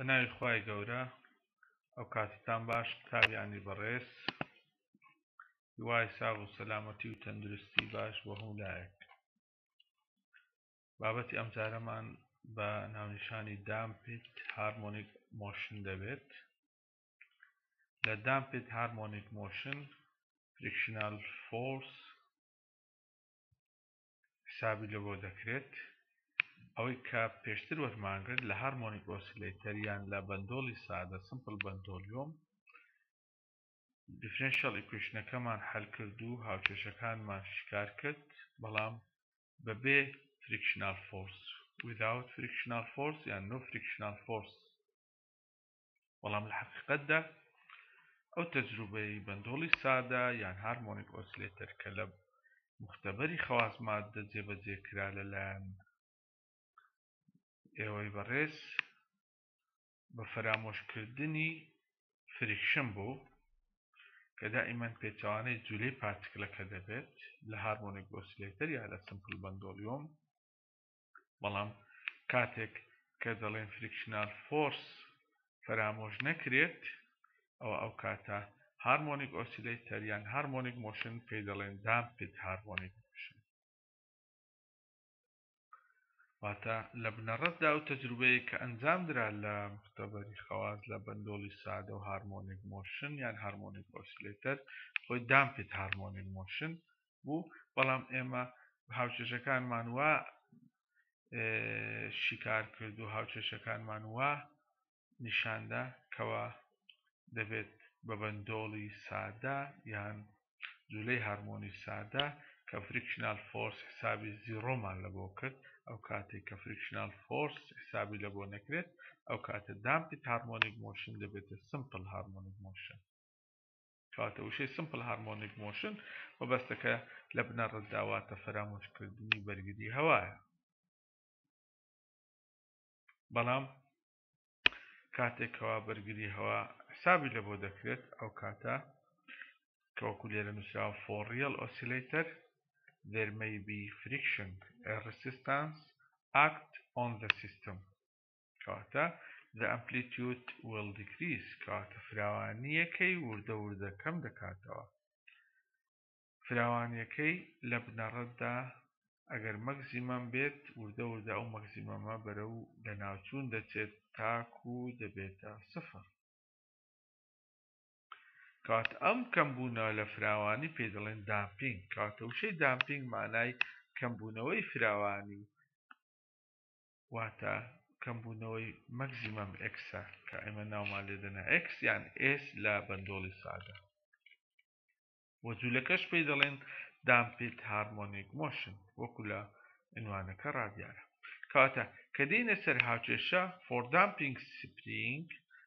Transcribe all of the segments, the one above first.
بە ناوی خوای گەورە ئەو کاتتان باش قوتابیانی بەڕێز هیوای ساغ و سەلامەتی و تەندروستی باش بۆ هەموو لایەک. بابەتی ئەمجارەمان بە ناونیشانی damped harmonic motion دەبێت. لە damped harmonic motion frictional force حسابی لە بۆ دەکرێت. ئەوەی کە پێشتر وەرمانگرت لە harmonic oscillator یان لە بەندۆڵی سادە simple pendulum differential equation ەکەمان حەل کرد و هاوکێشەکانمان شیکار کرد بەڵام بەبێ frictional force without frictional force یان no frictional force. بەڵام لە حەقیقەتدا ئەو تەجروبەی بەندۆڵی سادە یان harmonic oscillator کە لە مختبەری خەواس ماددە جێبەجێ کرا لەلایەن ئێوەی بەڕێز بە فەرامۆشکردنی friction بوو کە دائیمەن پێچەوانەی جولەی particle ەکە دەبێت لە harmonic oscillator یا لە simple pendulum. بەڵام کاتێک کە دەڵێن frictional force فەرامۆش نەکرێت ئەوە ئەو کاتە harmonic oscillator یان harmonic motion پێی دەڵێن damped harmonic motion. واتە لە بنەڕەتدا ئەو تەجروبەیە کە ئەنجام درا لە مختبەری خەواس لە بەندۆڵی سادە و harmonic motion یان harmonic oscillator خۆی damped harmonic motion بوو، بەڵام ئێمە هاوکێشەکانمان وا شیکار کرد و هاوکێشەکانمان وا نیشاندا کەوا دەبێت بە بەندۆڵی سادە یان جولەی هارمۆنی سادە کە frictional force حسابی zero مان لە بۆ کرد. ئەو کاتێک کە frictional force حسابی لە بۆ نەکرێت ئەو کاتە damped harmonic motion دەبێتە simple harmonic motion. کەواتە وشەی simple harmonic motion مەبەستەکە لە بنەڕەتدا واتە فەرامۆشکردنی بەرگری هەوایە. بەڵام کاتێک کەوا بەرگری هەوا حسابی لە بۆ دەکرێت ئەو کاتە کە وەکو لێرە نووسراوە for real oscillator there may be friction a resistance act on the system. کەواتە the amplitude will decrease، کەواتە فراوانییەکەی وردە وردە کەم دەکاتەوە. فراوانییەکەی لە بنەڕەتدا ئەگەر maximum بێت وردە وردە ئەو maximum ە بەرەو لەناوچوون دەچێت تاکو دەبێتە سفر. کەواتە ئەم کەمبوونەوە لە فراوانی پێی دەڵێن damping. کەواتە وشەی damping مانای کەمبوونەوەی فراوانی واتە کەمبوونەوەی maximum x ە کە ئێمە ناومان لێ دەنا x یان s لە بەندۆڵی سادە وە جوولەکەش پێی دەڵێن damped harmonic motion وەکو لە عنوانەکە ڕادیارە. کەواتە کە دێینە سەر هاوکێشە for damping spring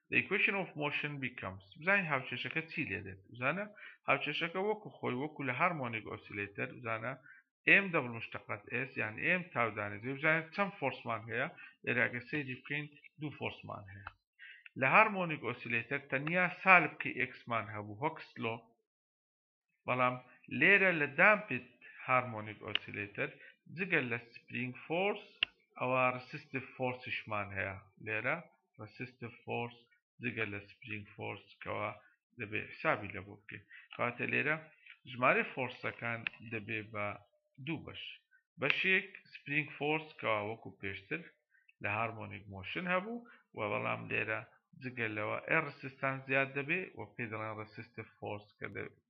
the equation of motion becomes بزانین هاوکێشەکە چی لێ دێت. بزانە هاوکێشەکە وەکو خۆی وەکو لە harmonic oscillator بزانە m double مشتەقەت s یان m تاودانێت بزانێت چەند force مان هەیە. لێرە ئەگەر سەیری بکەین دوو force مان هەیە. لە harmonic oscillator تەنیا سالب kx مان هەبوو Hooke's law، بەڵام لێرە لە damped harmonic oscillator جگە لە spring force ئەوە resistive force یشمان هەیە. لێرە resistive force جگە لە spring force کەوا دەبێ حسابی لە بۆ بکەین. کەواتە لێرە ژمارەی force ەکان دەبێ بە دوو بەش، بەشێک spring force کەوا وەکو پێشتر لە harmonic motion هەبوو و بەڵام لێرە جگە لەوە air resistance زیاد دەبێ و پێی دەڵێن resistive force کە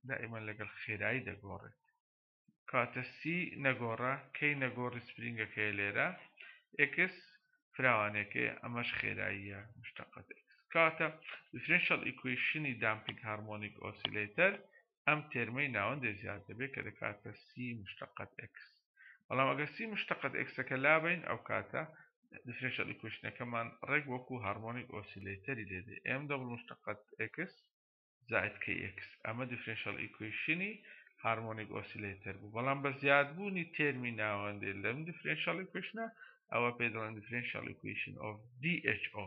دائیمەن لەگەڵ خێرایی دەگۆڕێت. کەواتە C نەگۆڕە، K نەگۆڕی spring ەکەیە لێرە، x فراوانەکەی ئەمەش خێراییە مشتەقەت x. کەواتە differential equation ی damping harmonic oscillator ئەم term ەی ناوەندێ زیاد دەبێت کە دەکاتە C مشتەقەت x. بەڵام ئەگەر C مشتەقەت x ەکە لابەین ئەو کاتە differential equation ەکەمان ڕێک وەکو harmonic oscillator ی لێدێ m double مشتەقەت x زائد kx. ئەمە differential equation ی harmonic oscillator بوو، بەڵام بە زیادبوونی term ی ناوەندێ لەم differential equation ە ئەوە پێی دەڵێن differential equation of DHO.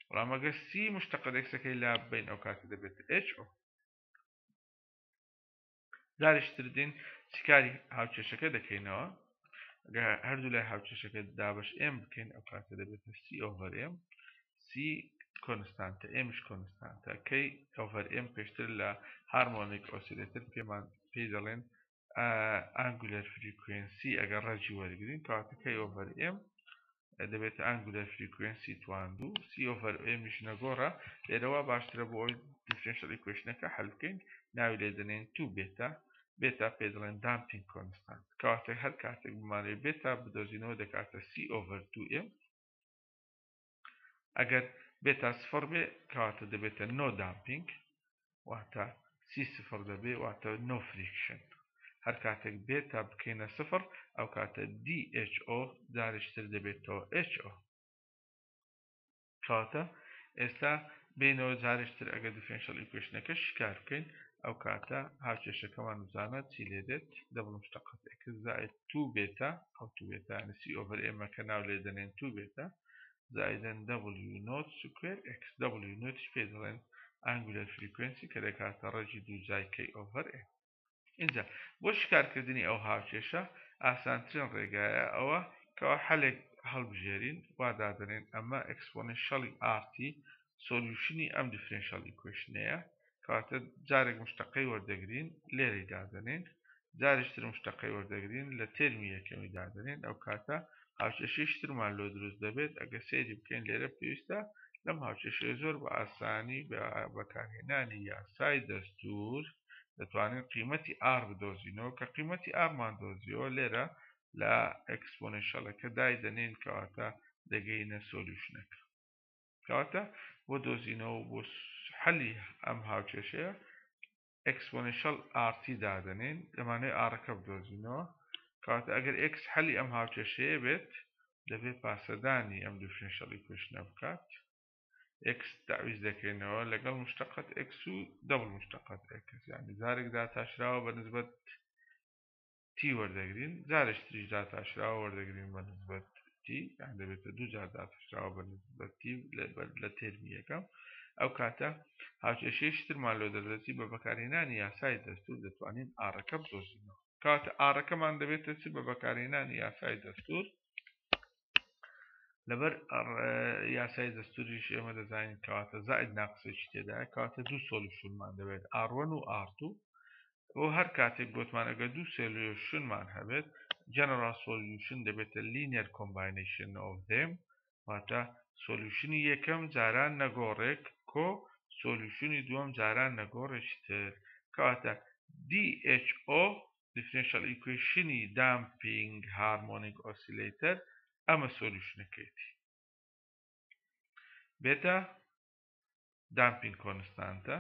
بەڵام ئەگەر C مشتەقەت x ەکەی لا ببەین ئەو کاتە دەبێت HO. جارێکی تر دێین شیکاری هاوکێشەکە دەکەینەوە. ئەگەر هەردوو لای هاوکێشەکە دابەش m بکەین ئەو کاتە دەبێتە C over m. C constant ە M یش constant ە K over M پێشتر لە harmonic oscillator پێمان پێی دەڵێن angular frequency ئەگەر ڕەگی وەرگین کەواتە K over M دەبێتە angular frequency تواندوو C over M یش نەگۆڕە. لێرەوە باشترە بۆ ئەوەی differential equation ەکە حل بکەین ناوی لێ دەنێن two beta، beta پێ دەڵێن damping constant. کەواتە هەر کاتێک بمانەوێت beta بدۆزینەوە دەکاتە C over two M. ئەگەر beta سفر بێ کەواتە دەبێتە no damping، واتە C سفر دەبێ واتە no friction. هەر کاتێک beta بکەینە سفر ئەو کاتە DHO جارێکتر دەبێتەوە HO. کەواتە ئێستا بینەوە جارێکتر ئەگەر differential equation ەکە شیکار بکەین ئەو کاتە هاوکێشەکەمان بزانە چی لێ دێت. double مشتەقەت x زائد 2 بێتا ئەو 2 بێتا یعنی C over M کە ناو لێ دەنێن 2 بێتا زائدا W naught square x. W naught یش پێ دەڵێن angular frequency کە دەکاتە ڕەگی دوو جای K over M. اینجا بۆ شیکارکردنی ئەو هاوکێشە ئاسانترین ڕێگایە ئەوە کەوا حەلێک هەڵبژێرین وا دادەنێن ئەمە exponential ی RT solution ی ئەم differential equation ەیە. کەواتە جارێک مشتەقەی وەردەگرین لێرەی دادەنێن، جارێکتر مشتەقەی وەردەگرین لە term ی یەکەمی دادەنێن. ئەو کاتە هاوکێشەی ترمان لۆ دروست دەبێت. ئەگەر سەیری بکەین لێرە پێویستە لەم هاوکێشەیە زۆر بە ئاسانی بە بەکارهێنانی یاسای دەستور دەتوانین قیمەتی R بدۆزینەوە. کە قیمەتی R مان دۆزیەوە لێرە لە exponential ەکە دایدەنێین کەواتە دەگەینە solution ەکە. کەواتە بۆ دۆزینەوە بۆ حەلی ئەم هاوکێشەیە exponential RT دادەنێن دەمانەوێت R ەکە بدۆزینەوە. کەواتە ئەگەر x حەلی ئەم هاوکێشەیە بێت دەبێت پاسەدانی ئەم differential equation ە بکات. x تەعویز دەکەینەوە لەگەڵ مشتەقەت x و double مشتەقەت x، یعنی جارێک داتاشراوە بە نسبەت t وەردەگرین، جارێک تریش داتاشراوە وەردەگرین بە نسبەت t، یان دەبێتە دوو جار داتاشراوە بە نسبەت t لە term ی یەکەم. ئەو کاتە هاوکێشەی ترمان لۆ دەردەچی بە بەکارهێنانی یاسای دەستور دەتوانین R ەکە بدۆزینەوە. کەواتە R ەکەمان دەبێتە چ بە بەکارهێنانی یاسای دەستور؟ لەبەر یاسای دەستوریش ئێمە دەزانین کەواتە زائد ناقسێکی تێدایە، کەواتە دوو solution مان دەبێت R1 و R2. بۆ هەر کاتێک گوتمان ئەگەر دوو solution مان هەبێت general solution دەبێتە linear combination of them، واتە solution ی یەکەم جاران نەگۆڕێک کۆ solution ی دووەم جاران نەگۆڕێکی تر. کەواتە DHO differential equation ی damping harmonic oscillator ئەمە solution ەکەیتی. beta damping constant ە،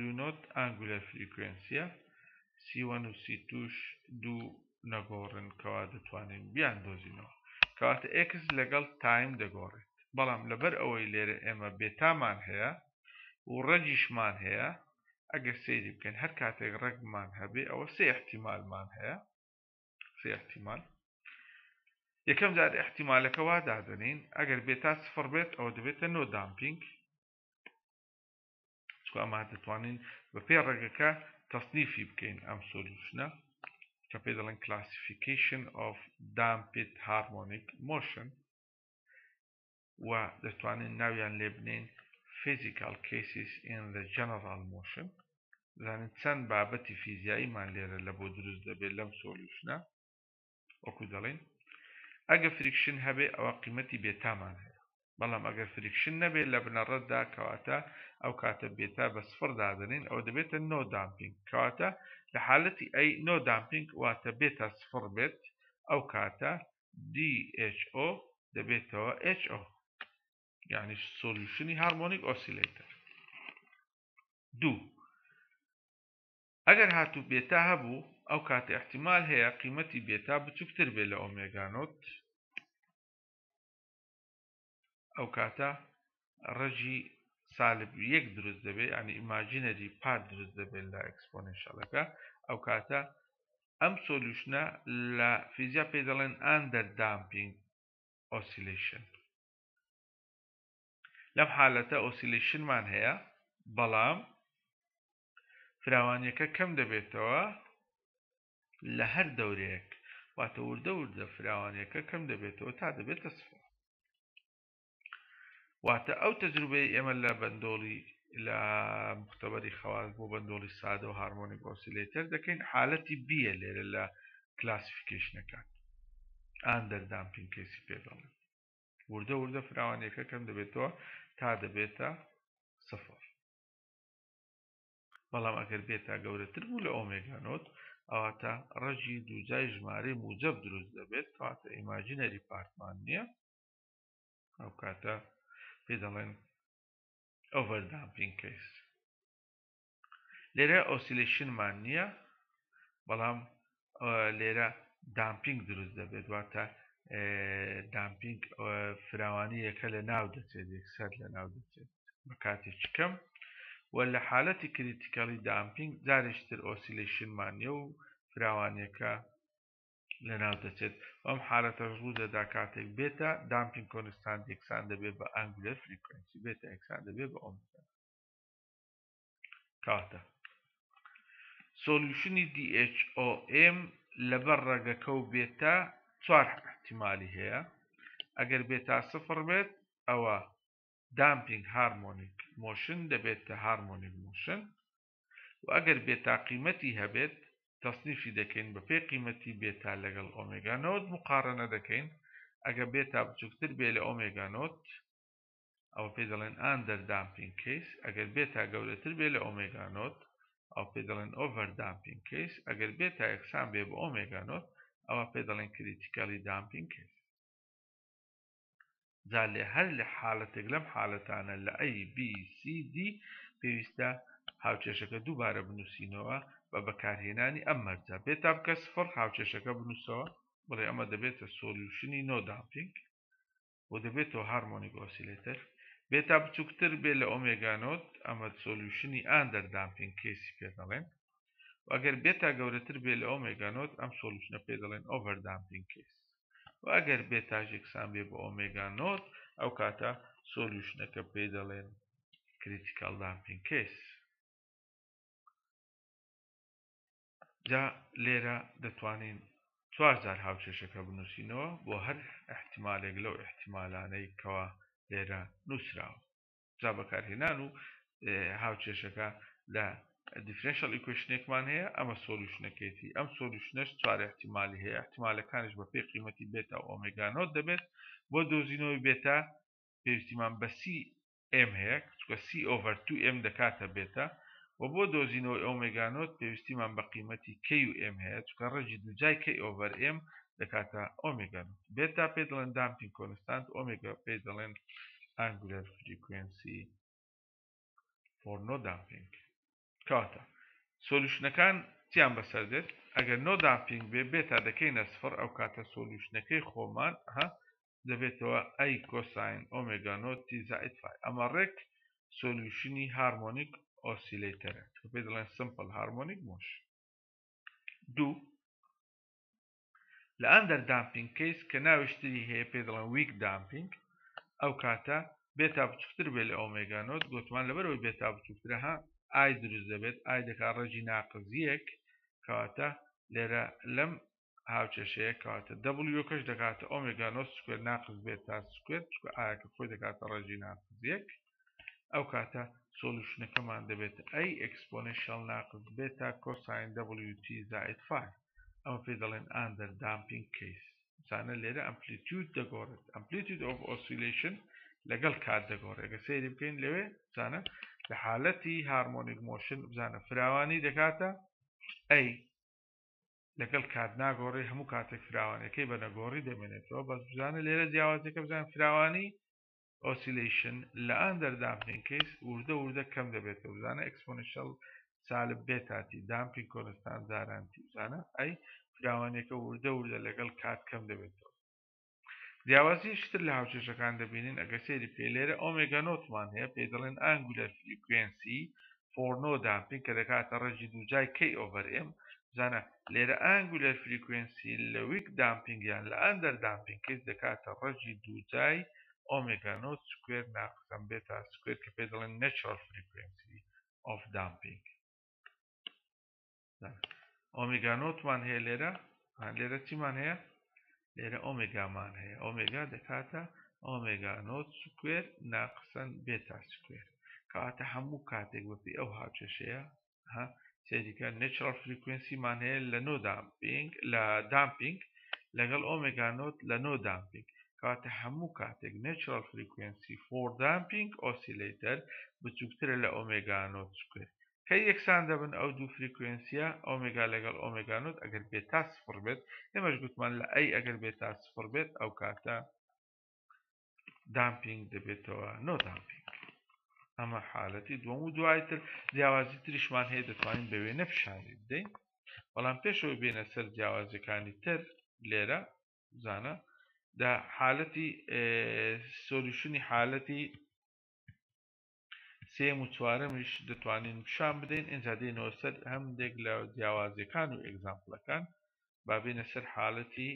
W naught angular frequency ە، C1 و C2 دوو نەگۆڕن کەوا دەتوانین بیان دۆزینەوە. کەواتە X لەگەڵ time دەگۆڕێت، بەڵام لەبەر ئەوەی لێرە ئێمە beta مان هەیە و ڕەگیشمان هەیە، ئەگەر سەیری بکەین هەر کاتێک ڕەگمان هەبێ ئەوە سێ احتیمالمان هەیە. سێ احتیمال. یەکەم جار احتیمالەکە وا دادەنین ئەگەر beta سفر بێت ئەوە دەبێتە no damping، چونکە ئەمە دەتوانین بە پێی ڕێگەکە تەصنیفی بکەین ئەم solution ە کە پێی دەڵێن classification of damped harmonic motion، و دەتوانین ناویان لێ بنین physical cases in the general motion. زانین چەند بابەتی فیزیاییمان لێرە لە بۆ دروست دەبێت لەم solution ە. وەکو دەڵێن ئەگەر friction هەبێ ئەوە قیمەتی beta مان هەیە، بەڵام ئەگەر friction نەبێت لە بنەڕەتدا کەواتە ئەو کاتە beta بە سفر دادەنین ئەوە دەبێتە no damping. کەواتە لە حالەتی ئەی no damping واتە beta سفر بێت ئەو کاتە DHO دەبێتەوە HO، یعنی solution ی harmonic oscillator. دوو ئەگەر هاتوو beta هەبوو ئەو کاتە احتیمال هەیە قیمەتی beta بچووکتر بێت لە omega naught، ئەو کاتە ڕەگی سالب یەک دروست دەبێت، یعنی imaginary part دروست دەبێت لە exponential ەکە. ئەو کاتە ئەم solution ە لە فیزیا پێی دەڵێن under damping oscillation. لەم حالەتە oscillation مان هەیە بەڵام فراوانیەکە کەم دەبێتەوە لە هەر دەورەیەک، واتە وردە وردە فراوانیەکە کەم دەبێتەوە تا دەبێتە سفر. واتە ئەو تەجروبەی ئێمە لە بەندۆڵی لە مختبەری خەواس بۆ بەندۆڵی سادە و harmonic oscillator دەکەین حالەتی B یە لێرە لە classification ەکان under damping case ی پێ دەڵێن. وردە وردە فراوانیەکە کەم دەبێتەوە تا دەبێتە سفر. بەڵام ئەگەر بێتا گەورەتر بوو لە omega naught ئەواتە ڕەگی دووجای ژمارەی موجەب دروست دەبێت، کەواتە imaginary part مان نییە، ئەو کاتە پێ دەڵێن over damping case. لێرە oscillation مان نییە بەڵام لێرە damping دروست دەبێت، واتە damping فراوانیەکە لە ناو دەچێت، یەکسەر لە ناو دەچێت بە کاتێکی کەم. و لە حالەتی critically damping جارێکتر oscillation مان نییە و فراوانیەکە لە ناو دەچێت. ئەم حالەتە ڕوو دەدا کاتێک beta damping constant یەکسان دەبێت بە angular frequency، beta یەکسان دەبێت بە ئۆمێگا. کاتە solution ی DHOM لەبەر ڕەگەکە و بێتا چوار احتیمالی هەیە. ئەگەر بێتا سفر بێت ئەوە damping harmonic motion دەبێتە harmonic motion، و ئەگەر بێتا قیمەتی هەبێت تەصنیفی دەکەین بە پێی قیمەتی بێتا لەگەڵ omega naught مقارنە دەکەین. ئەگەر بێتا بچووکتر بێ لە omega naught ئەوە پێی دەڵێن under damping case، ئەگەر بێتا گەورەتر بێ لە omega naught ئەو پێی دەڵێن over damping case، ئەگەر بێتا یەکسان بێ بە omega naught ئەوە پێی دەڵێن critically damping case. جا لێ هەر لە حالەتێک لەم حالەتانە لە A B C D پێویستە هاوکێشەکە دووبارە بنووسینەوە بە بەکارهێنانی ئەم مەرجە. بێتا بکە سفر هاوکێشەکە بنووسەوە، بڵێ ئەمە دەبێتە solution ی no damping و دەبێتەوە harmonic oscillator. بێتا بچووکتر بێ لە omega naught ئەمە solution ی under damping case ی پێ دەڵێن، و ئەگەر بێتا گەورەتر بێ لە omega naught ئەم solution ە پێ دەڵێن over damping case، و ئەگەر بێتاش یەکسان بێ بە omega naught ئەو کاتە solution ەکە پێ دەڵێن critical damping case. جا لێرە دەتوانین چوار جار هاوکێشەکە بنووسینەوە بۆ هەر احتیمالێک لەو احتیمالانەی کەوا لێرە نووسراوە. جا بەکارهێنان و هاوکێشەکە لە differential equation ێکمان هەیە، ئەمە solution ەکەیتی. ئەم solution ەش چوار احتیمالی هەیە، احتیمالەکانیش بە پێی قیمەتی بێتا و omega naught دەبێت. بۆ دۆزینەوەی بێتا پێویستیمان بە C m هەیە، چونکە C over 2 m دەکاتە بێتا، و بۆ دۆزینەوەی omega naught پێویستیمان بە قیمەتی K و m هەیە، چونکە ڕەگی دووجای K over m دەکاتە omega naught. بێتا پێ دەڵێن damping constant، ئۆمێگا پێ دەڵێن angular frequency for no damping. کەواتە solution ەکان چیان بەسەر دێت؟ ئەگەر no damping بێ بێتا دەکەینە سفر، ئەو کاتە solution ەکەی خۆمان ها دەبێتەوە A cosine omega naught t زائد phi. ئەمە ڕێک solution ی harmonic oscillator ە کە پێی دەڵێن simple harmonic motion. دوو لە under damping case کە ناویشتری هەیە پێی دەڵێن weak damping، ئەو کاتە بێتا بچووکتر بێ لە omega naught، گوتمان لەبەرەوەی بێتا بچووکترە ها I دروست دەبێت، I دەکات ڕەگی ناقس یەک، کەواتە لێرە لەم هاوکێشەیە کەواتە W کەش دەکاتە omega naught square ناقس بێتا square، چونکە I ەکە خۆی دەکاتە ڕەگی ناقس یەک. ئەو کاتە solution ەکەمان دەبێت A exponential ناقس بێتا cosine WT زائد phi. ئەمە پێی دەڵێن under damping case. بزانە لێرە amplitude دەگۆڕێت، amplitude of oscillation لەگەڵ کات دەگۆڕێت. ئەگەر سەیری بکەین لەوێ بزانە لە حالەتی harmonic motion بزانە فراوانی دەکاتە A لەگەڵ کات ناگۆڕێ، هەموو کاتێک فراوانەکەی بە نەگۆڕی دەمێنێتەوە. بەس بزانە لێرە جیاوازیەکە، بزانە فراوانی oscillation لە under damping case وردە وردە کەم دەبێتەوە. بزانە exponential سالب بێتاتی damping constant جارانتی، بزانە ئەی فراوانیەکە وردە وردە لەگەڵ کات کەم دەبێتەوە. جیاوازیشتر لە هاوکێشەکان دەبینین ئەگەر سەیری بکەی لێرە omega naught مان هەیە پێی دەڵێن angular frequency for no damping کە دەکاتە ڕەگی دووجای K over m. بزانە لێرە angular frequency لە weak damping یان لە under damping case دەکاتە ڕەگی دووجای omega naught square ناقسم بێتا square کە پێی دەڵێن natural frequency of damping. omega naught مان هەیە لێرە، لێرە چیمان هەیە؟ لێرە ئۆمێگامان هەیە، ئۆمێگا دەکاتە omega naught square ناقسەن beta square. کەواتە هەموو کاتێک بەپێی ئەو هاوکێشەیە ها سەیریکە natural frequency مان هەیە لە no damping لە damping لەگەڵ omega naught لە no damping. کەواتە هەموو کاتێک natural frequency for damping oscillator بچووکترە لە omega naught square. کەی یەکسان دەبن ئەو دوو frequency یە ئۆمێگا لەگەڵ omega naught ئەگەر بێتا سفر بێت. ئێمەش گوتمان لە ئەی ئەگەر بێتا سفر بێت ئەو کاتە damping دەبێتەوە no damping. ئەمە حالەتی دووەم و دوایتر جیاوازی تریشمان هەیە دەتوانین بە وێنە پیشانی بدەین، بەڵام پێشەوەی بێنە سەر جیاوازیەکانی تر لێرە بزانە دا حالەتی solution ی حالەتی سێم و چوارەمیش دەتوانین پیشان بدەین. ئینجا دێنەوە سەر هەندێک لە جیاوازیەکان و example ەکان. با بێنە سەر حالەتی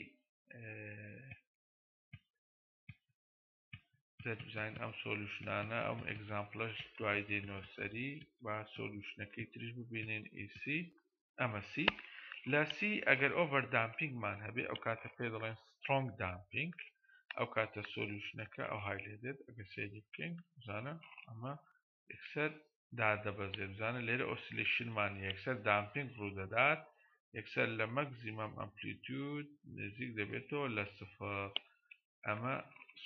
بزانین ئەم solution انە ئەم example ەش دوای دێنەوە سەری با solution ەکەی تریش ببینین. ئیسی ئەمە سی لە سی ئەگەر over damping مان هەبێ ئەو کاتە پێ دەڵێن strong damping، ئەو کاتە solution ەکە ئەو های لێ دێت. ئەگەر سەیری بکەین بزانە ئەمە یەکسەر دادەبەزێت. بزانە لێرە oscillation مان یەکسەر damping ڕوودەدات، یەکسەر لە maximum amplitude نزیک دەبێتەوە لە سفر. ئەمە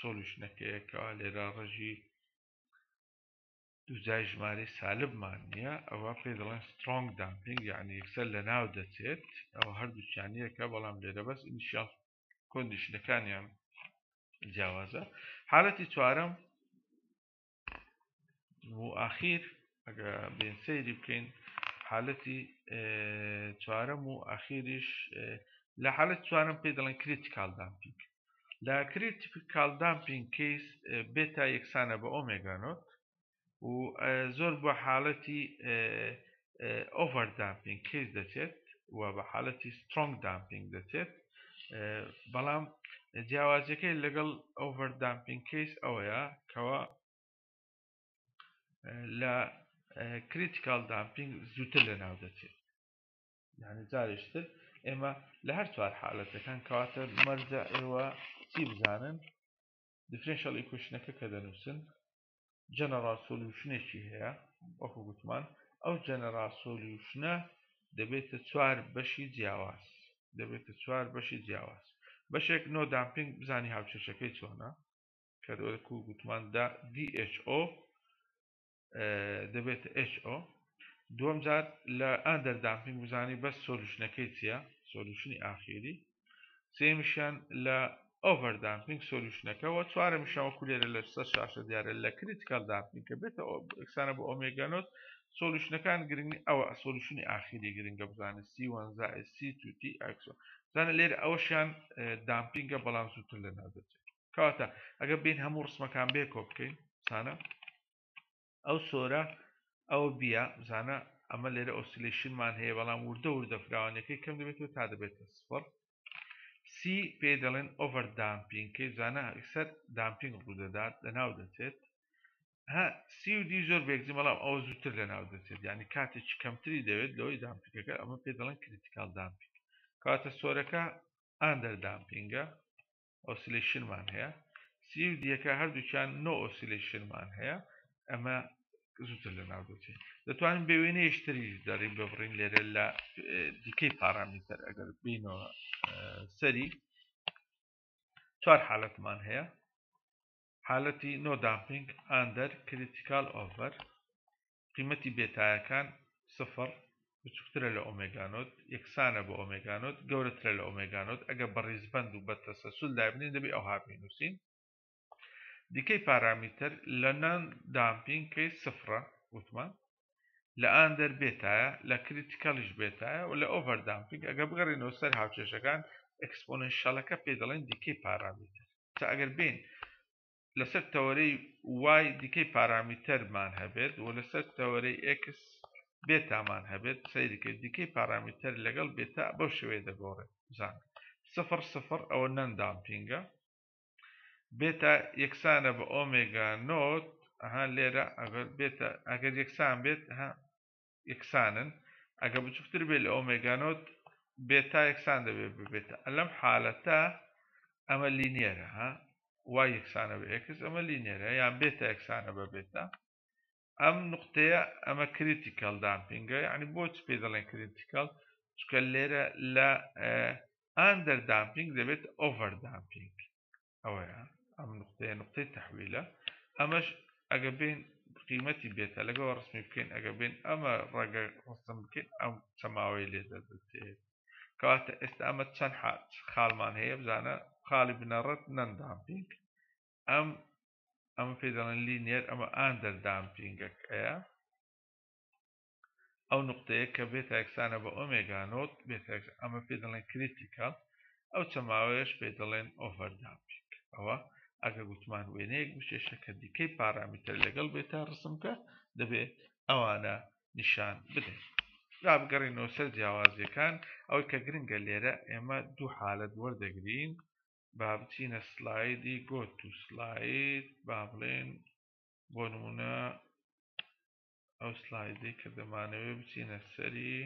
solution ەکەیە کەوا لێرە ڕژی دووجای ژمارەی سالبمان نییە، ئەوە پێ دەڵێن strong damping، یعنی یەکسەر لە ناو دەچێت. ئەوە هەردووکیانیەکە، بەڵام لێرە بەس initial condition ەکانیان جیاوازە. حالەتی چوارەم و ئاخیر ئەگە بێن سەیری بکەین حالەتی چوارەم و ئاخیریش لە حالەت چوارەم پێی دەڵێن critical damping. لە critical damping case beta یەکسانە بە omega naught و زۆر بە حالەتی over damping case دەچێت و بە حالەتی strong damping دەچێت، بەڵام جیاوازیەکەی لەگەڵ over damping case ئەوەیە کەوا لە critical damping زووتر لە ناو دەچێت. یعنی جارێشتر ئێمە لە هەر چوار حالەتەکان کەواتە مەرجە ئێوە چی بزانن differential equation ەکە کە دەنووسن general solution ێکی هەیە وەکو گوتمان ئەو general solution ە دەبێتە چوار بەشی جیاواز، دەبێتە چوار بەشی جیاواز. بەشێک no damping بزانی هاوکێشەکەی چۆنە کە وەکو گوتمان دا DHO دەبێتە HO. دووەم جار لە under damping بزانی بەس solution ەکەی چییە، solution ی ئاخیری. سێمیشیان لە over damping solution ەکەوە. چوارەمیشیان وەکو لێرە لەسەر شاشە دیارە لە critical damping کە بێتە یەکسانە بۆ omega naught solution ەکان گرنگ ئەوە solution ی ئاخیری گرنگە بزانێت سی وان زائد سی تو تی ئەکس. بزانە لێرە ئەوەشیان damping ە بەڵام زووتر لە ناو دەچێت. کەواتە ئەگەر بین هەموو ڕسمەکان بێکۆ بکەین بزانە ئەو سۆرە ئەو بیە بزانە ئەمە لێرە oscillation مان هەیە بەڵام وردە وردە فراوانەکەی کەم دەبێتەوە تا دەبێتە سفر. سی پێ دەڵێن over damping کەی بزانە یەکسەر damping ڕوودەدات لە ناو دەچێت. ها سی و دی زۆر بێکزی بەڵام ئەوە زووتر لە ناو دەچێت، یعنی کاتێکی کەمتری دەوێت لەوەی damping ەکە. ئەمە پێ دەڵێن critical damping. کەواتە سۆرەکە under damping ە oscillation مان هەیە، سی و دیەکە هەردووکیان no oscillation مان هەیە، ئەمە زووتر لە ناو دەچێت. دەتوانین بێ وێنەیەش تریش دەڕین ببڕین لێرە لە decay parameter ئەگەر بینەوە سەری چوار حالەتمان هەیە. حالەتی no damping under critical over قیمەتی بێتایەکان سفر بچووکترە لە omega naught یەکسانە بە omega naught گەورەترە لە omega naught. ئەگەر بە ڕیزبەند و بە تەسەسول دابنین دەبێ ئەوها بینووسین. decay parameter لە non damping کەی سفرە وتمان لە under بێتایە لە critical یش بێتایە و لە over damping ئەگەر بگەڕێنەوە سەر هاوکێشەکان exponential ەکە پێ دەڵێن decay parameter. تا ئەگەر بین لەسەر تەوەرەی y decay parameter مان هەبێت و لەسەر تەوەرەی x بێتامان هەبێت سەیریکە decay parameter لەگەڵ بێتا بەو شێوەیە دەگۆڕێت. بزانە سفر سفر ئەوە non damping ە، بێتا یەکسانە بە omega naught. ئەها لێرە ئەگەر بێتا ئەگەر یەکسان بێت ها یەکسانن، ئەگەر بچووکتر بێت لە omega naught بێتا یەکسان دەبێت ببێتە. لەم حالەتە ئەمە linear ە ها y یەکسانە بە x ئەمە linear ە یان بێتا یەکسانە بە بێتا. ئەم نقطەیە ئەمە critical damping ە. یعنی بۆچ پێ دەڵێن critical؟ چونکە لێرە لە under damping دەبێت over damping. ئەوەیە ئەم نقطەیە نقطەی تەحویلە. ئەمەش ئەگە بین قیمەتی بێتە لەگەڵ ڕسمی بکەین، ئەگە بین ئەمە ڕەگە ڕسم بکەین ئەم چەماوەی لێ دەردەچێت. کەواتە ئێستا ئەمە چەند خاڵمان هەیە بزانە. خاڵی بنەڕەت non damping، ئەم ئەمە پێی دەڵێن linear، ئەمە under damping ەکەیە. ئەو نقطەیە کە بێتا یەکسانە بە omega naught، بێتا ئەمە پێی دەڵێن critical، ئەو چەماوەیەش پێی دەڵێن over damping. ئەوە ئەگە گوتمان وێنەیەک بکێشە کە decay parameter لەگەڵ بێتا ڕسم بکە، دەبێت ئەوانە نیشان بدەین. با بگەڕینەوە سەر جیاوازیەکان. ئەوەی کە گرنگە لێرە ئێمە دوو حالەت وەردەگرین. با بچینە slide ی go to slide، با بڵێن بۆ نمونە ئەو slide ەی کە دەمانەوێت بچینە سەری،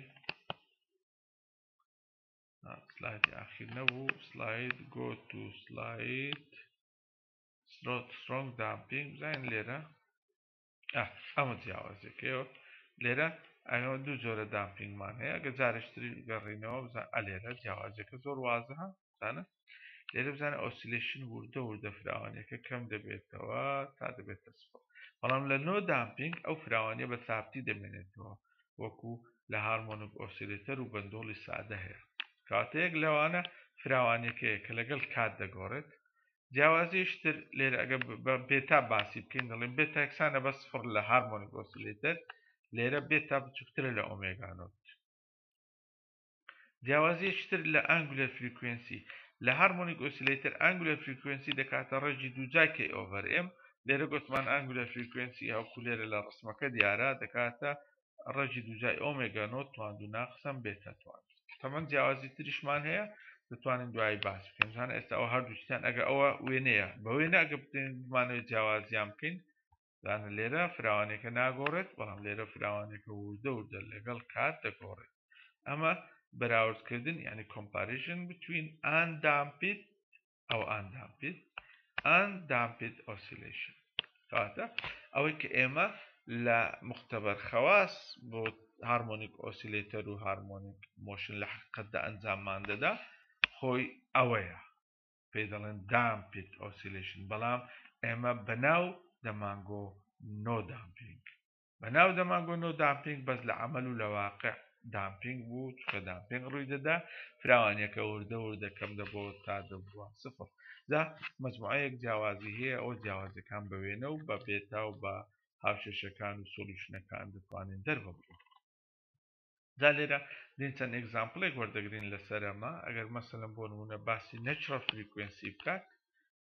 slide ی ئاخیر نەبوو، slide go to slide strong damping. بزانین لێرە ئەمە جیاوازیەکەیەوە. لێرە ئەمە دوو جۆرە damping مان هەیە. ئەگە جارێکتری گەڕینەوە بزان لێرە جیاوازیەکە زۆر وازەها. بزانە لێرە بزانە oscillation وردە وردە فراوانیەکە کەم دەبێتەوە تا دەبێتە سفر، بەڵام لە no damping ئەو فراوانیە بە سابتی دەمێنێتەوە وەکو لە harmonic oscillator و بەندۆڵی سادە هەیە. کاتێک لەوانە فراوانیەکەیە کە لەگەڵ کات دەگۆڕێت. جیاوازیشتر لێرە ئەگە بە بێتا باسی بکەین دەڵێن بێتا یەکسانە بە سفر لە harmonic oscillator، لێرە بێتا بچووکترە لە omega naught. جیاوازیشتر لە angular frequency، لە harmonic oscillator angular frequency دەکاتە ڕێژی دووجای k over m. لێرە گوتمان angular frequency هەوکو لێرە لە ڕسمەکە دیارە دەکاتە ڕێژی دووجای omega naught توان دوو ناقسم بێتا توان. تەمەن جیاوازی تریشمان هەیە دەتوانین دوایی باس بکەین. زانە ئێستا ئەوە هەردووشتیان ئەگە ئەوە وێنەیە بە وێنە ئەگە بمانەوێت جیاوازیان بکەین، زانە لێرە فراوانێکە ناگۆڕێت، بەڵام لێرە فراوانێکە وردە وردە لەگەڵ کات دەگۆڕێت. ئەمە بەراوردکردن یعنی comparison between undamped ئەو undamped undamped oscillation. کەواتە ئەوەی کە ئێمە لە مختبەر خەواس بۆ harmonic oscillator و harmonic motion لە حقیقەتدا ئەنجاممان دەدا خۆی ئەوەیە پێی دەڵێن damped oscillation، بەڵام ئێمە بەناو دەمانگۆ no damping، بەناو دەمانگۆ no damping، بەس لە عمل و لە واقع damping بوو، چونکە damping ڕووی دەدا فراوانیەکە وردە وردە کەم دەبەوە تا دەبووە سفر. جا مجموعەیەک جیاوازی هەیە، ئەو جیاوازیەکان بە وێنە و بە بێتا و بە هاوکێشەکان و solution ەکان دەتوانین دەرببڕین. جا لێرە دین چەند example ێک وەردەگرین لەسەر ئەمە. ئەگەر مەسەلەن بۆ نمونە باسی natural frequency بکات،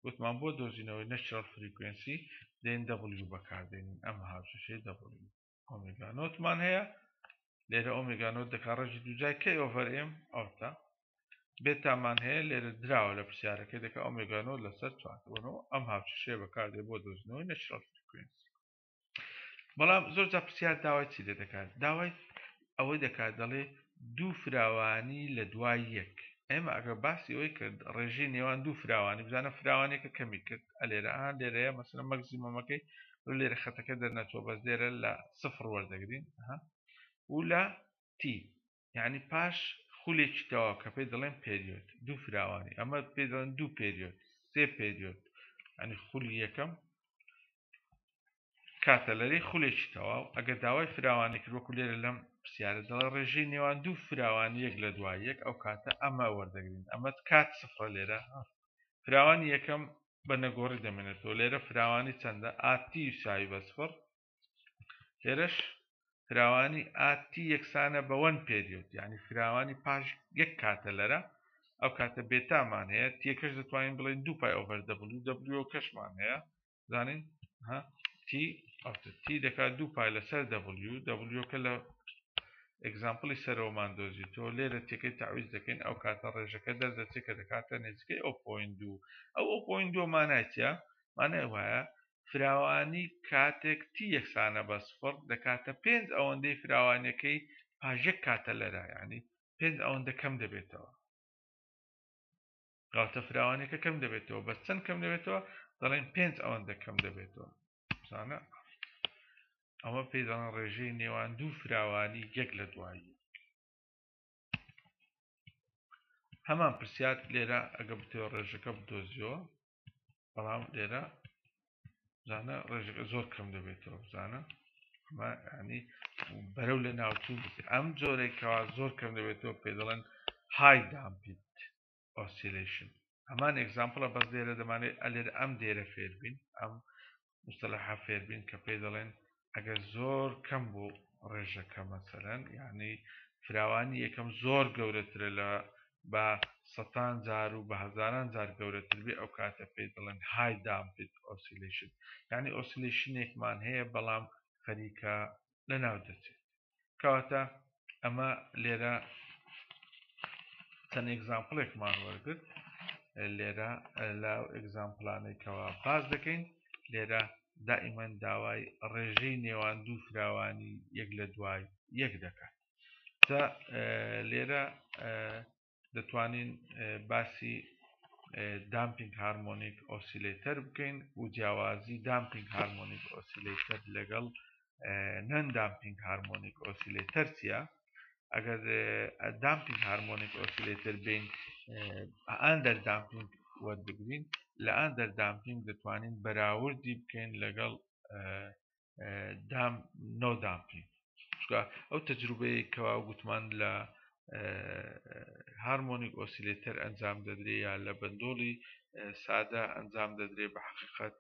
گوتمان بۆ دۆزینەوەی natural frequency دێن W بەکاردێنین، ئەم هاوکێشەی W omega naught مان هەیە. لێرە omega naught دەکات ڕێژی دووجای k over m ئەوتا بێتامان هەیە لێرە دراوە لە پرسیارەکەی دەکات omega naught لەسەر چوار. بۆنەوە ئەم هاوکێشەیە بەکاردێ بۆ دۆزینەوەی natural frequency. بەڵام زۆر جار پرسیار داوای چی لێ دەکات؟ داوای ئەوەی دەکات دەڵێ دوو فراوانی لە دوای یەک. ئێمە ئەگەر باسی ئەوەی کرد ڕێژەی نێوان دوو فراوانی بزانە فراوانێکە کەمی کرد ئەلێرە ئا لێرەیە مەسەلەن maximum ەکەی لێرە خەتەکە دەرنەچووە بەس لێرە لە سفر وەردەگرین و لە t یعنی پاش خولێکی تەواو کە پێی دەڵێن period دوو فراوانی، ئەمە پێی دەڵێن دوو period سێ period، یعنی خولی یەکەم کاتە لەرەی خولێکی تەواو. ئەگەر داوای فراوانی کرد وەکو لێرە لەم پرسیارە دەڵێ ڕێژەی نێوان دوو فراوانی یەک لە دوای یەک، ئەو کاتە ئەمە وەردەگرین. ئەمە کات سفرە لێرە فراوانی یەکەم بە نەگۆڕی دەمێنێتەوە. لێرە فراوانی چەندە؟ at t یساوی بە سفر. لێرەش فراوانی at t یەکسانە بە one period، یعنی فراوانی پاش یەک کاتە لەرە. ئەو کاتە بێتامان هەیە، t یەکەش دەتوانین بڵێین دوو pi over W، W کەشمان هەیە زانین ها t ئەوتە t دەکات دوو pi لەسەر W، W کە لە example ی سەرەوەمان دۆزیتەوە لێرە t ەکەی تعویز دەکەین، ئەو کاتە ڕێژەکە دەردەچێت کە دەکاتە نزیکەی ئەو point دوو. ئەو ئەو point دوو مانای چییە؟ مانای وایە فراوانی کاتێک t یەکسانە بە سفر دەکاتە پێنج ئەوەندەی کەواتە فراوانیەکە کەم دەبێتەوە بەس چەند کەم دەبێتەوە دەڵێن پێنج ئەوەندە کەم دەبێتەوە بزانە ئەمە پێی دەڵێن ڕێژەی نێوان دوو فراوانی یەک لە دوایی هەمان پرسیار لێرە ئەگە بتەوە ڕێژەکە بدۆزیەوە بەڵام لێرە بزانە ڕێژەکە زۆر کەم دەبێتەوە بزانە ئەمە ینی بەرەو لە ناوچوو ئەم جۆرێک کەوا زۆر کەم دەبێتەوە پێ دەڵێن high damped oscillation هەمان example ە بەس لێرە دەمانێت ئەلێر ئەم دێرە فێربین ئەم مستەلەحە فێربین کە پێی دەڵێن ئەگەر زۆر کەم بوو ڕێژەکە مەسەلەن یعنی فراوانی یەکەم زۆر گەورەترە لە بە سەتان جار و بە هەزاران جار گەورەتر بێ ئەو کاتە پێی دەڵێن high damped oscillation یعنی oscillation ێکمان هەیە بەڵام خەریکە لەناو دەچێت کەواتە ئەمە لێرە چەند example ێکمان وەرگرت لێرە لە example انەی کەوا باس دەکەین لێرە دائیمەن داوای ڕێژەی نێوان دوو فراوانی یەک لە دوای یەک دەکات جا لێرە دەتوانین باسی damping harmonic oscillator بکەین و جیاوازی damping harmonic oscillator لەگەڵ non damping harmonic oscillator چییە؟ ئەگەر damping harmonic oscillator بین under damping وەربگرین لە under damping دەتوانین بەراوردی بکەین لەگەڵ دام no damping چونکە ئەو تەجروبەیە کەوا گوتمان لە harmonic oscillator ئەنجام دەدرێ یا لە بەندۆڵی سادە ئەنجام دەدرێ بە حقیقت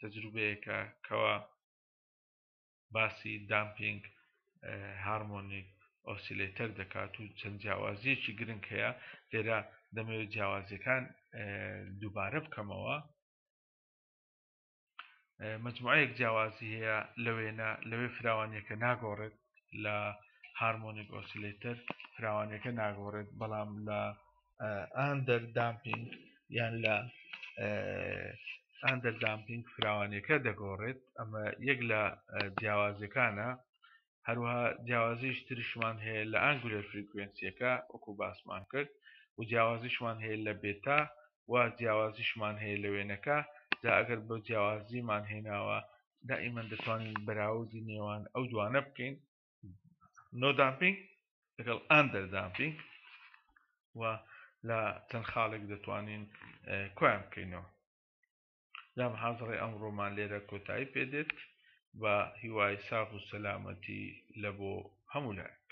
تەجروبەیەکە کەوا باسی damping harmonic oscillator دەکات و چەند جیاوازیەکی گرنگ هەیە لێرە دەمەوێت جیاوازیەکان دووبارە بکەمەوە مجموعەیەک جیاوازی هەیە لە وێنە لەوێ فراوانیەکە ناگۆڕێت لە harmonic oscillator فراوانیەکە ناگۆڕێت بەڵام لە under damping یان لە under damping فراوانیەکە دەگۆڕێت ئەمە یەک لە جیاوازیەکانە هەروەها جیاوازیش تریشمان هەیە لە angular frequency یەکە وەکو باسمان کرد و جیاوازیشمان هەیە لە بێتا و جیاوازیشمان هەیە لە وێنەکە جا ئەگەر بە جیاوازیمان هێناوە دائیمەن دەتوانین بەراوردی نێوان ئەو دوانە بکەین no damping لەگەڵ under damping و لە چەند خاڵێک دەتوانین کۆیان بکەینەوە جا محازڕەی ئەمڕۆمان لێرە کۆتایی پێدێت بە هیوای ساغ و سەلامەتی لە بۆ هەموو لایەک.